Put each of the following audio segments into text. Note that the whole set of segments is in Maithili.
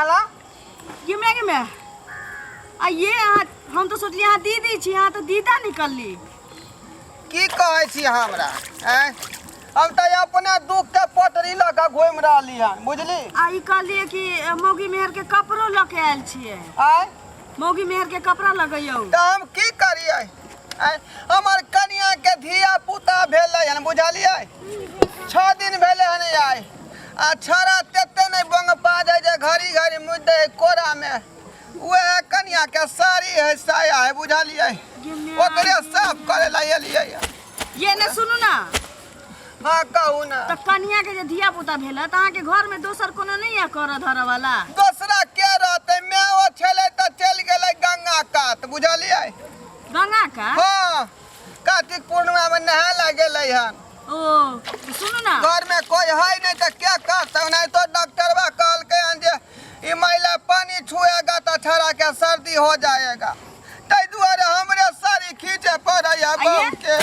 साला। गे my, गे my, आ ये अहाँ, हम तऽ सोचलियै अहाँ दीदी छी, अहाँ तऽ दीदा निकलली। की कहै छी अहाँ हमरा? आँय, हम तऽ अपने दुख के पोटरी लऽ कऽ घुमि रहली हन, बुझली? आ ई कहलियै कि मौगी मेहर के कपड़ो लऽ के आयल छियै। आँय? मौगी मेहर के कपड़ा लगैयौ। तऽ हम की करियै? आँय, हमर कनिया के धिया पुता भेलै हन, बुझलियै? 6 दिन भेलै हन आइ, आ छड़ा तेते नहि बंग पा जाइ जे घड़ी घड़ी मुड़ि दै है कोरामे। वएह कनिया के साड़ी है, साया है, बुझलियै? ओकरे साफ करे ला एलियै। ये ने सुनू ना। हाँ, कहू ना। तऽ कनिया के जे धिया पुता भेल तऽ अहाँके घर में दोसर कोनो नहीं है करऽ धरऽ वाला? दोसरा के रहतै? मैं ओ छलै तऽ चलि गेलै गंगा कात, बुझलियै? गंगा का? हाँ, कार्तिक पूर्णिमा में नहाय ला गेलै हन। ओ तऽ सुनू ना, घर में कोई है नहीं तऽ के करतै? नहीं तो डॉक्टरवा कहलकै हन जे ई महिला पानी छुएगा तऽ छड़ा के सर्दी हो जाएगा, ताहि दुआरे हमरे साड़ी खींचे पड़ै है बहू के।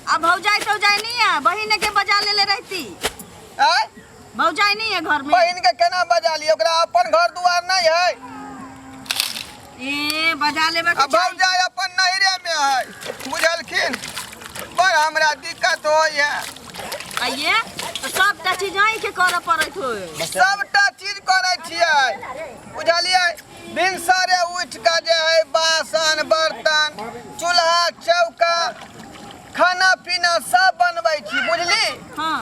आ भौजाई तौजाई नहीं है? बहिन के बजा लेले रहती। आँय? भौजाई नहीं है घर में? बहिन के केना बजा ली? ओकरा अपन घर दुआर नहीं है। ए, बजा लेबे के आ भौजाई अपन नैहरे में है, बुझलखिन? बड़ हमरा दिक्कत होइ है। आइए तऽ सबटा चीज अहीं के करऽ पड़ैत होय। सबटा चीज करै छियै, बुझलियै? भिनसरे उठि कऽ जे है बासन बर्तन, चूल्हा चौका, खाना पीना सब बनबै छी, बुझली? हाँ।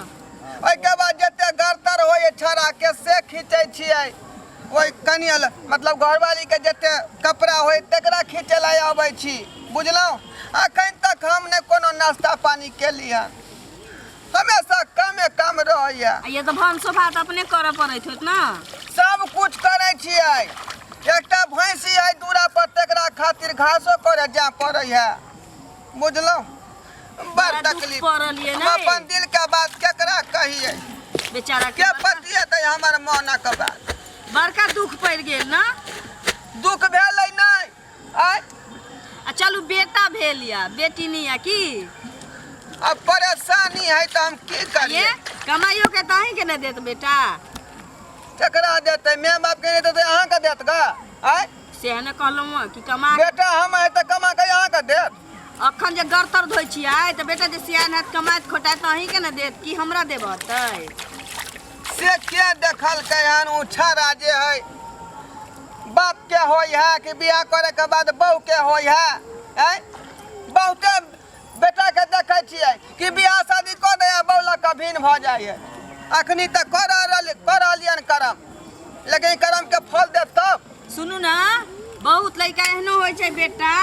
ओहिके बाद जते गरतर होइ है छड़ाके से खींचै छियै। ओहि कनिया लए, मतलब घरवालीके जते कपड़ा होइ तकरा खींचै लए अबै छी, बुझलहुँ? अखन तक हम नहि कोनो नाश्ता पानी केली हन, हमेशा कामे काम रहैया। आ ये तऽ भानसो भात अपने करऽ पड़ैत होत ना? सब कुछ करै छियै। एकटा भैंसी है दूरा पर, तकरा खातिर घासो करे जाय पड़ै है, बुझलहुँ? बड़ बड़ा दुख तकलीफ पड़ल ये। हम नहि अपन दिल के बात केकरा कहियै? बेचारा के के बड़का पतियेतै हमर मोनक बात? बड़का दुख पड़ि गेल ना। दुख भेलै नहि। आय। आ चलू, बेटा भेल या बेटी नहीं या की? अब परेशानी है तऽ हम की ये करियै? कमाइयो के तऽ अहीं के नहि देत बेटा। केकरा देतै? माय बाप के नहि देतै, अहाँके देत गा? आय। से ने कहलहुँ कि कमा बेटा हम है तऽ कमा के अहाँके देत? अखन जे गरतर धोइ छियै तऽ बेटा जे सियान हैत, कमाइत खोटाइत तऽ अहीं के ने देत कि हमरा देबतै? से के देखलकै हन? ओ छाड़ा जे है बाप के होय है कि बियाह करे के बाद बहू के होय है? आँय, बहुते बेटा के देखै छियै कि बियाह शादी कऽ दै है, बहू लऽ कऽ भिन्न भऽ जाइ है। अखनी तऽ कऽ रहलियन करम, लेकिन करम के फल देत तब। सुनू ने, बहुत लड़का एहनो होइ छै बेटा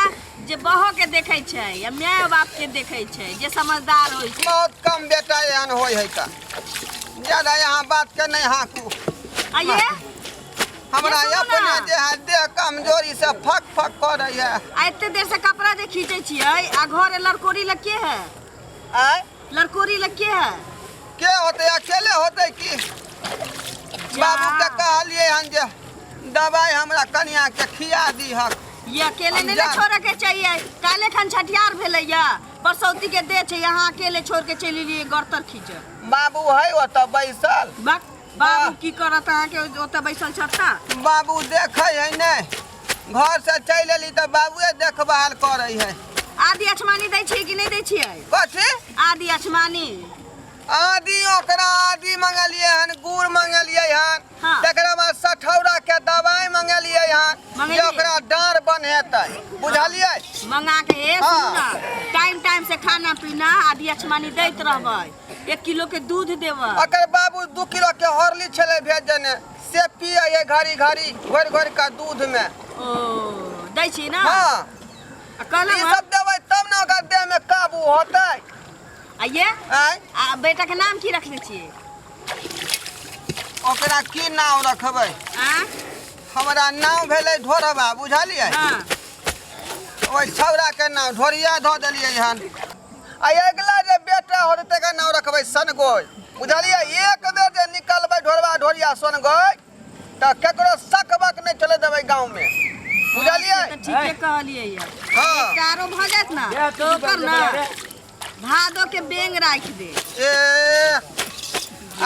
जे बहो के देखै छै या माय बाप के देखै छै, जे समझदार होइ छै। बहुत कम बेटा एहन होइ है। का ज्यादा यहाँ बात के नहीं हाँकू। आइए। हमरा ये सुनू अपने ना। जे है देह कमजोरी से फक फक करै है। आ एते देर से कपड़ा जे खींचै छियै, आ घरे लड़कोरी लग के है? आँय? लड़कोरी लग के है? के होतै? अकेले होतै की? बाबू के कहलियै हन जे दवाइ हमरा कनिया के खिया दीहक। ये अकेले नहीं जा। ने छोड़े के चाहिए। काले खन छठियार भेलै या परसौती के दे छै, यहाँ अकेले छोड़ के चलि एलियै गरतर खींचे। बाबू है ओतऽ बैसल। बक बाबू। हाँ। की करत अहाँके ओतऽ बैसल छता? बाबू देखै है नहि, घर से चलि एली तऽ बाबुए देखभाल करै है। आदि अछमानी दै छियै कि नहि दै छियै? कथी? आदि अछमानी। आदि, ओकरा आदि मंगलियै हन, गुड़ मंगलियै हन। हाँ। तकरा बाद सठौरा के दवाई मंगलियै हन जे मंगेलियै? ओकरा डाँड़ बन्हेतै, बुझलियै? मंगा के हे सुनू हाँ। ना, टाइम टाइम से खाना पीना, आदि अछमानी दैत रहबै, 1 किलो के दूध देबै। ओकर बाबू 2 किलो के हॉर्लिक्स छलै भेजने, से पियै है घड़ी घड़ी घोरि घोरि कऽ दूध में। ओ दै छी ना? हाँ। आ कहलहुँ ई हन, सब देबै तब ने ओकर देह में काबू होतै। आ ये आँय? आ बेटा के नाम की रखने छियै? ओकरा की नाम रखबै? आ हमरा नाम भेलै ढोरबा, बुझलियै? हाँ। ओहि छौड़ा के नाम ढोरिया धऽ देलियै हन। आ अगिला जे बेटा होतै तकर नाम रखबै सनगोइ, बुझलियै? एक बेर जे निकलबै ढोरबा, ढोरिया, सनगोइ, तऽ केकरो सकबक नहि चलै देबै गाँवमे, बुझलियै? से तऽ ठीके कहलियै ये। हाँ। एकटा आरो भऽ जायत ना तऽ ओकर ना भादो के बेंग राखि दे। ए,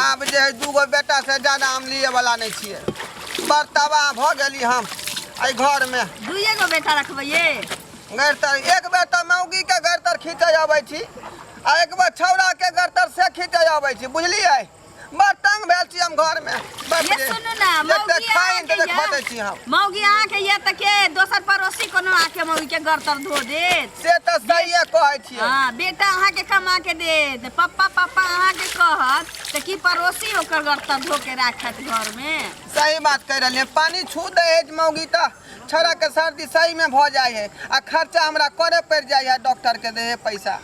आब जे है दूगो बेटा से ज्यादा हम लिए वाला नहीं छियै। बड़ तबाह भऽ गेली हम एहि घरमे। दुइए गो बेटा रखबै ये? गैरतर एक बेर तऽ मौगीके गैरतर खींचै अबै छी आ एक बेर छौड़ाके गैरतर से खींचै अबै छी, बुझलियै? बड़ तंग भेल छी हम घरमे। बाप ये रे। सुनू ना, जते मौगी खाइन अहाँके तते ये खटै छी हम। मौगी अहाँके ये तऽ के दोसर पड़ोसी कोनो आके मौगी के गरतर धो देत? से तऽ सहिए कहै छियै। हाँ, बेटा अहाँके कमा के देत, पप्पा पप्पा अहाँके कहत तऽ की पड़ोसी ओकर गरतर धो के राखत घरमे? सही बात कहि रहलियै। पानी छू दै है मौगी तऽ छौड़ा के सर्दी सही में भऽ जाइ है आ खर्चा हमरा करे पड़ि जाइ है, डॉक्टर के दे है पैसा।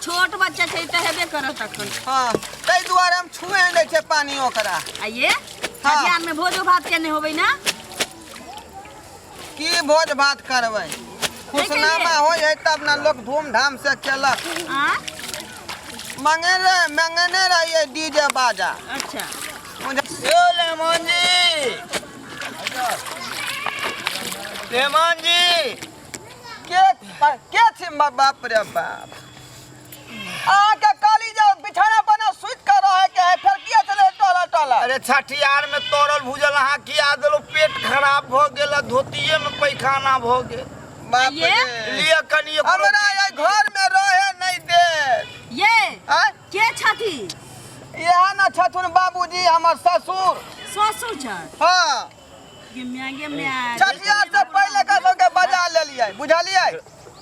छोट बच्चा छै तऽ हेबे करत अखन। हाँ, ताहि दुआरे हम छुए नहि छै पानी ओकरा। आ ये छठियार में भोजो भात केने होबै ना? की भोज भात करबै? खुशनामा होइ है तब ने लोक धूमधाम से केलक। आँ? मंगेने मंगेने रहियै डीजे बाजा। अच्छा। यो लेमन जी, लेमन जी। के के छी? बाप रे बाप, अहाँके कहली जे बिछौना पर ना सुति कऽ रहै के है, फेर किया चले टहल टहल? अरे छठियार में तरल भूजल अहाँ किया देलहुँ? पेट खराब भऽ गेल आ धोतिये में पैखाना भऽ गेल। बाप ये? रे, लिअ कनि एकरो। हमरा एहि घर में रहे नहीं देत। ये आँय? के छथि? इएह ने छथुन बाबूजी, हमर ससुर। ससुर छथि? हाँ। गे म्या, गे म्या। छठियार से पहिले कसम के बजा लेलियै, बुझलियै?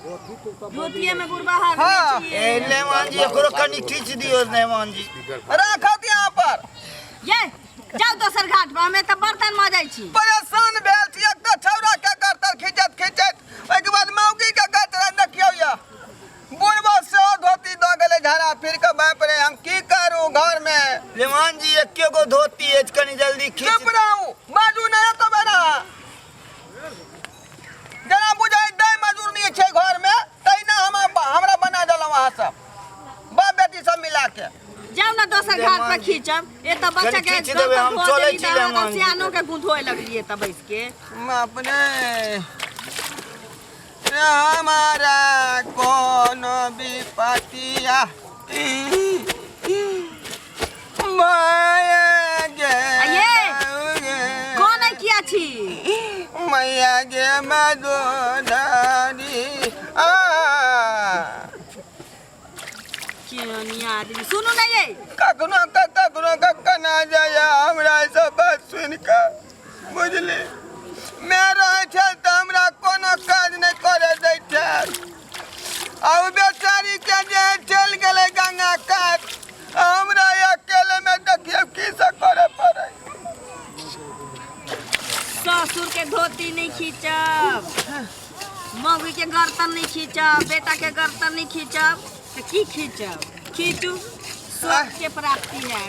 धोतिये में बुढ़बा हाथ हाँ। में ए छियै। नेमान जी, एकरो कनि खींच दियौ नेमान जी। राखत यहाँ पर। ये जाउ दोसर घाट पर, हमे तऽ बर्तन मजै छी। परेशान भेल छी। एक तऽ छौड़ा के करतर खींचैत खींचैत, ओहिके बाद मौगी के कहैत रहे, देखियौ यऽ बुढ़बा सेहो धोती दऽ गेलै झाड़ा फिर के। बाप रे, हम की करू घर में? नेमान जी, एके गो धोती अछि, कनि जल्दी खींच। चुप रहू, बाजू नहि एको बेर अहाँ। जेना बुझाइ दै मजदूर नहि छै घर में, तहिना हम हमरा बना देलहुँ अहाँ सब बाप बेटी सब मिला के। जाउ ने दोसर घाट पर खींचब। ए तऽ बच्चा के खींच देबै, हम धो चलै देली छी तऽ अहाँ तऽ लेमन जी। सियानो के गुँ धोए लगलियै तऽ बैस के। अपने हमारा कोनो विपतिया आइये। कोन है किया छी? मैया गे मधुधरी आ केहन आदमी, सुनू ने ये। कखनो के कखनो के कना जाइए हमरा ई सब बात सुनि कऽ, बुझली? मैं रहै छल तऽ हमरा कोनो काज नहि करऽ दै छल आ ओ बेचारी के जे चलि गेलै गंगा कात, आ हमरा अकेले मे देखियौ की सब करऽ पड़ै। ससुर के धोती नहीं खींचब, मौगी के गर्दन नहीं खींचब, बेटा के गर्दन नहीं खींचब तऽ की खींचब? खींचू, स्वर्ग के प्राप्ति है।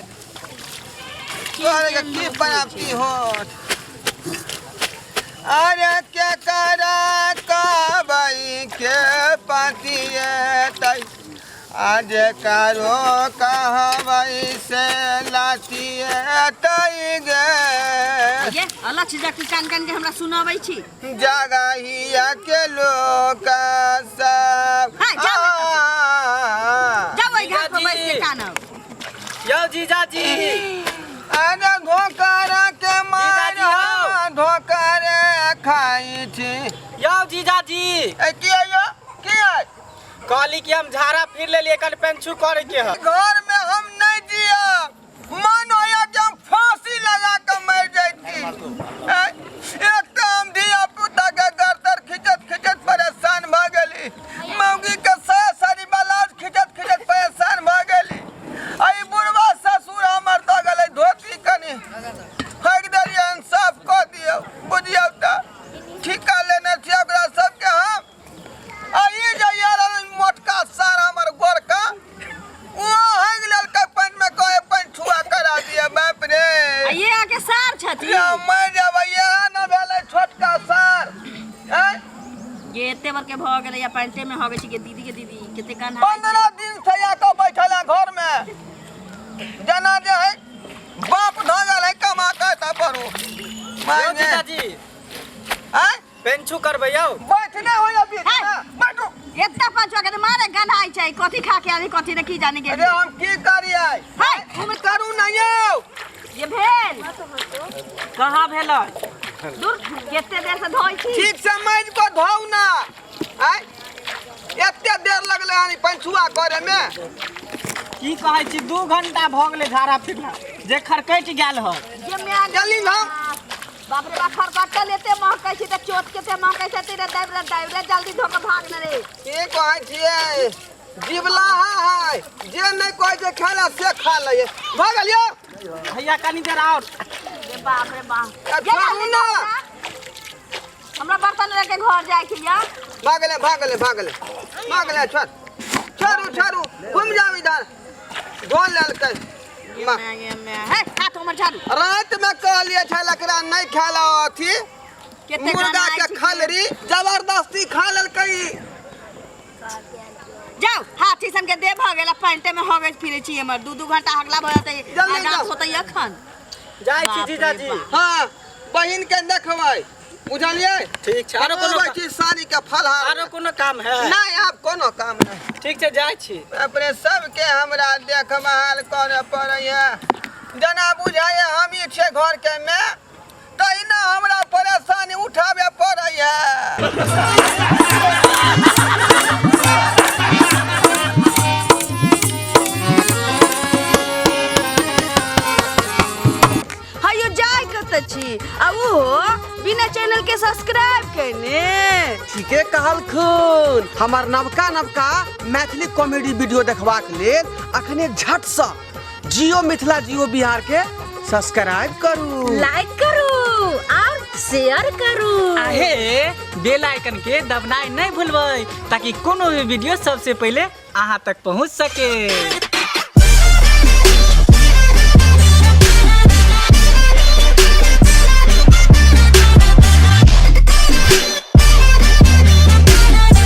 तोहरे के की प्राप्ति होत? अरे के करा कबई के पतिए आज करो कहबई से लातिए तई गे। ये अलग चीज की कान कान के हमरा सुनाबै छी। जगहिया के लोक सब। हाँ, जाओ। आ, जाओ ओहि घाट पर बैस के कानब। यौ जीजाजी। अरे धोकर के मार जीजाजी हौ। धोकर खाई छी। यौ जीजाजी। ए की है यौ, की है? कहली कि हम झाड़ा फिर लेलिए, कल पेंचू करे के है। घर में हम नहीं जियब, मन होया कि हम फांसी लगा के मर जाती। एक तो हम धिया पुता के गर्दन खींचत खींचत परेशान भ गेली, मौगी के साया साड़ी ब्लाउज खींचत खींचत परेशान भ गेली, आ ई बुढ़वा ससुर हमर दऽ गेलै धोती, कनि फेंक देलियै हन, साफ कऽ दियौ। बुझियौ तऽ ठीका लेने छियै ओकरा सबके हम। आ ई जे यार मोटका सार हमर गोरका, ओ हगि लेलकै पानि में, कहे पानि छुआ करा दिया। बाप रे। आ ये अहाँके सार छथि? ये मरि जेबै, इएह ने भेलै छोटका सार। आँय? ये एते बड़के भऽ गेलै या पैंटे में हगै छै। के दीदी, के दीदी कते कान। 15 दिन से आके बैठल है घर में, जेना जे है बाप धगल है कमा के तब पर यौ मांगे। जीजाजी। आँय? पेंचू करबै यौ। बैठने हो अभी। है। बैठू। एते पाछुआ के मारे गन्हाइ छै, कथी खा के आबी कथी ने की जाने गेल। अरे हम की करियै? है। हम करू ना यौ। ये भेल कहाँ भेल दूर कते देर से धोइ छी ठीक से माजि कऽ धोउ ना आँय एते देर लगलै हन ई पंछुआ करे में की कहै छी 2 घंटा भऽ गेलै झाड़ा फिरला जे खरकटि गेल ह। जे म्या। जल्दी धो। बाप रे बाप, खरकटल एते महकै छी तऽ चोट केते महकै छै। रे दाबि रे, दाबि रे, जल्दी धो के भाग न रे। की कहै छियै, जिबला है जे नहि कहै छै खाय से खा लैए। भऽ गेल यौ। भैया, कनी देर आओर। रे बाप रे बाप। आ, छोड़ू ना। हमरा बर्तन लेके घर जाय के या। भऽ गेलै, भऽ गेलै, भऽ गेलै, भऽ गेलै। छोड़, छोड़ू, छोड़ू, घुम जाउ इधर। धो लेलकै माँ। हे, हाथ हमर झाड़ू। रातिमे कहलियै छल एकरा नहि खाय लए अथी केते मुर्गा गनाइ के छी। खलरी जबरदस्ती खा लेलकै ई। जाउ, हाथी सन के देह भऽ गेल आ पैंटे में हगैत फिरै छी। हमर 2-2 घंटा हगला भऽ जेतै। जल्दी आगाँ जाउ। होतै अखन। जाइ छी। बाप रे जीजाजी। बाप। हँ, बहिन के देखबै, बुझलियै? ठीक छै। आरो कोनो आबै छी साड़ी के फलहार। आरो कोनो काम है? नहि, आब कोनो काम नहि। ठीक छै, जाइ छी। अपने सबके हमरा देखभाल करे पड़ैया, जेना बुझाइए हम ही छियै घर के में, तहिना हमरा परेशानी उठाबे पड़ैया। हयो, जाय कतऽ छी आ ओहो बिना चैनल के सब्सक्राइब केने? ठीके कहलखुन। हमर नवका नवका मैथिली कॉमेडी वीडियो देखबाक लेल अखने झटसँ जियो मिथिला, जियो बिहार के सब्सक्राइब करू। लाइक करू और शेयर करू। आहे, बेल आइकन के दबनाइ नहि भूलबै, ताकि कोनो भी वीडियो सबसे पहिले अहाँ तक पहुँच सके।